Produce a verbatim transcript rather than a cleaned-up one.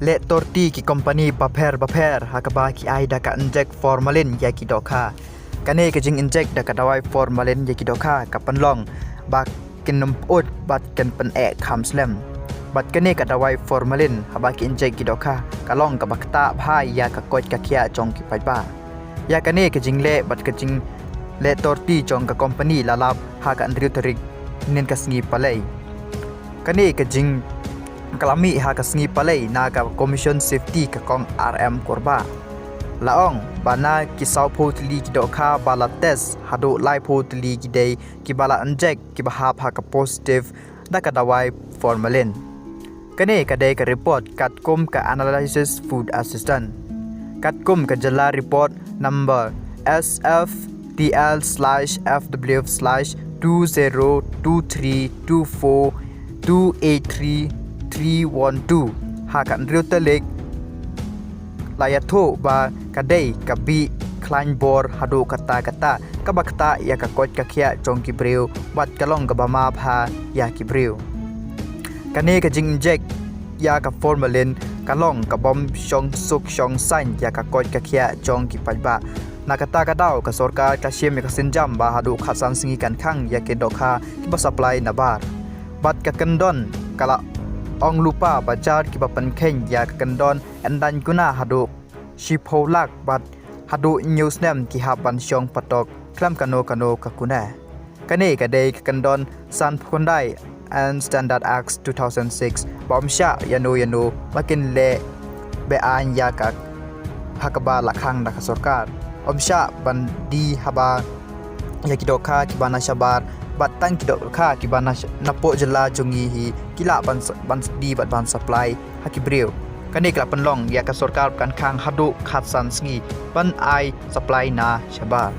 leh torti ki kompani bapher bapher ha kaba ki ai da ka injek formalin ïa ki dohkha. Kane ka jing injek da ka dawai formalin ïa ki dohkha ka pynlong ba kin ym pyut bad kin pyneh kham slem. Bad kane ka dawai formalin haba ki injek ki dohkha ka long kaba ktah bha ïa ka koit ka khiah jong ki paidbah. Ïa kane ka jingleh bad ka jingleh torti jong ka kompani la lap ha ka hynriew tarik mynnin ka sngi Palei. Kane ka jing ka la mih ha ka sngi Palei na ka Commission Safety ka Kong R M Kurbah. La ong ba na ki sawphew tylli ki dohkha ba la test haduh laiphew tylli ki dei kiba la injek kiba hap ha ka positive da ka dawai formalin. Kane ka dei ka report katkum ka Analysis Food Assistance. Katkum ka Jylla Report number S F T L slash F W slash two zero two three two four two eight three three one two ha ka hynriew tarik la ïathuh ba ka dei ka bih khlaiñ bor haduh katta katta kaba ktah ïa ka koit ka khiah jong ki briew bad ka long kaba ma bha ïa ki briew. Kane ka jinginjek ïa ka formalin ka long ka bym shong suk shong saiñ ïa ka koit ka khiah jong ki paidbah. Na kata ka daw ka sorkar ka shim ïa ka sienjam ba haduh khatsan sngi kan khang ïa ki dohkha kiba supply nabar. Bad ka kyndon ka la ong lypa ba jar kiba pynkheiñ ïa ka kyndon yn daiñ kuna haduh shiphew lak bad haduh hynñiew snem ki hap ban shong patok khlem kano kano ka kuna. Kane ka dei ka kyndon sanphew khyndai and Standard Act two thousand six ba ym shah ïano ïano ba kin leh be-aiñ ïa ka ha kaba la khang da ka sorkar. Ym shah ban die haba ïa ki dohkha kiba na shabar bad tang ki dohkha kiba na sh-, napoh jylla jong ngi hi ki lah ban s-, ban die bad ban supply ha ki briew. Kane ka la pynlong ïa ka sorkar kan khang haduh khatsan sngi ban ai supply na shabar.